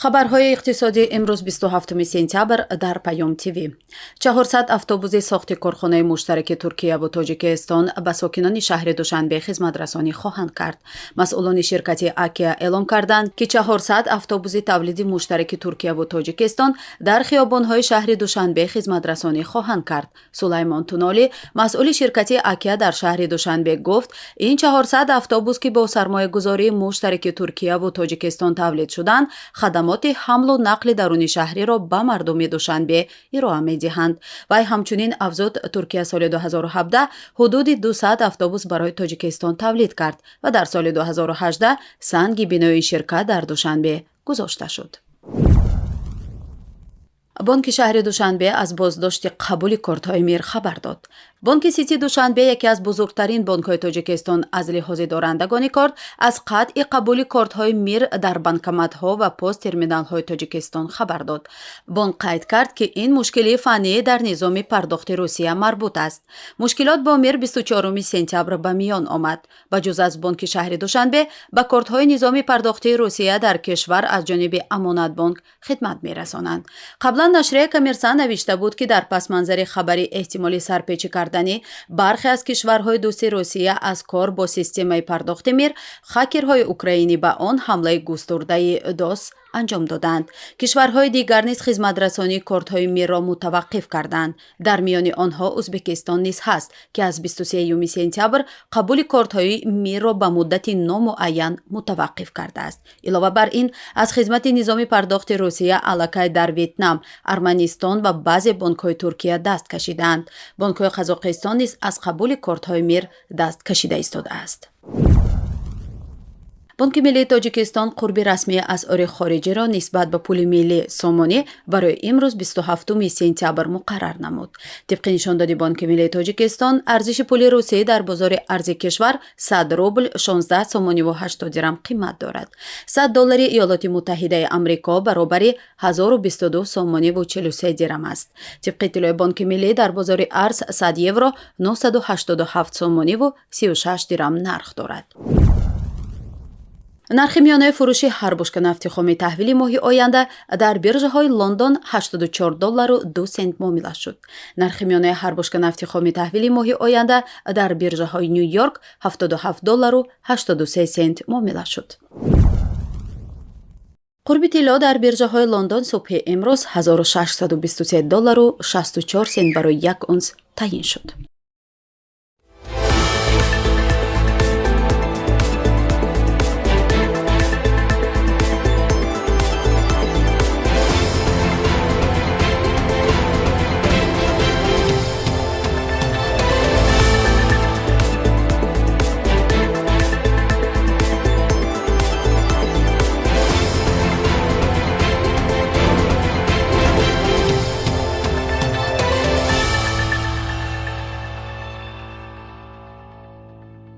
Хабарҳои иқтисодӣ имрӯз, 27 сентябр, дар Паём ТВ. 400 автобуси сохти корхонаи муштараки Туркияву Тоҷикистон ба сокинони шаҳри Душанбе хизматрасонӣ хоҳанд кард. Масъулони ширкати Акия эълом карданд, ки 400 автобуси тавлиди муштараки Туркияву Тоҷикистон дар хиёбонҳои шаҳри Душанбе хизматрасонӣ хоҳанд кард. Сулаймон Тунолӣ, масъули ширкати Акия дар шаҳри Душанбе, гуфт, ин 400 автобус, ки бо сармоягузории муштараки Туркияву Тоҷикистон тавлид шуданд, хадамоти ҳамлу нақли даруни шаҳриро ба мардуми Душанбе ироа медиҳанд. Вай ҳамчунин афзуд, Туркия соли 2017 ҳудуди 200 автобус барои Тоҷикистон тавлид кард ва дар соли 2018 санги бинои ширкат дар Душанбе гузошта шуд. Бонки шаҳри Душанбе аз боздошти қабули кортҳои Мир хабар дод. Бонки Сити Душанбе, яке аз бузургтарин бонкҳои Тоҷикистон аз лиҳози дорандагони корт, аз қатъи қабули кортҳои Мир дар банкоматҳо ва посттерминалҳои Тоҷикистон хабар дод. Бонк қайд кард, ки ин мушкилии фаннӣ дар низоми пардохти Русия марбут аст. Мушкилот бо Мир 24 сентябр ба миён омад. Ба ҷуз аз Бонки шаҳри Душанбе, ба кортҳои низоми пардохтии Русия дар кишвар аз ҷониби Амонатбонк хидмат мерасонанд. Қаблан нашрияи Коммерсант навишта буд, ки дар пасманзари хабари эҳтимоли сарпечӣ кардани бархе аз кишварҳои дӯсти Русия аз кор бо системаи пардохти Мир, хакерҳои украинӣ ба он ҳамлаи густурдаи DoS анҷом доданд. Кишварҳои дигар низ хизматрасонии кортҳои Мирро мутаваққиф карданд. Дар миёни онҳо Ӯзбекистон низ ҳаст, ки аз 23 сентябр қабули кортҳои Мирро ба муддати номуайян мутаваққиф кардааст. Илова бар ин, аз хизмати низоми пардохти Русия аллакай дар Ветнам, Арманистон ва баъзе бонкҳои Туркия даст кашидаанд. Бонкҳои Қазоқистон низ аз қабули кортҳои Мир даст кашида истодааст. Бонки миллии Тоҷикистон қурби расмии асъори хориҷиро нисбат ба пули миллӣ сомонӣ барои имрӯз, 27 сентябр, муқаррар намуд. Тибқи нишондоди Бонки миллии Тоҷикистон, арзиши пули русӣ дар бозори арзи кишвар 100 рубл 16 сомониву 80 дирам қимат дорад. 100 доллари Иёлоти Муттаҳидаи Амрико баробари 1022 сомониву 43 дирам аст. Тибқи иттилои Бонки миллӣ, дар бозори арз 100 евро 987 сомониву 36 дирам нарх дорад. Нархи миёнаи фурӯши ҳар бушка нафти хоми таҳвили моҳи оянда дар биржаҳои Лондон 84 доллару 2 сент муомила шуд. Нархи миёнаи ҳар бушка нафти хоми таҳвили моҳи оянда дар биржаҳои Ню Йорк 77 доллару 83 сент муомила шуд. Қурби тилло дар биржаҳои Лондон субҳи имрӯз 1623 доллару 64 сент барои як унс таъйин шуд.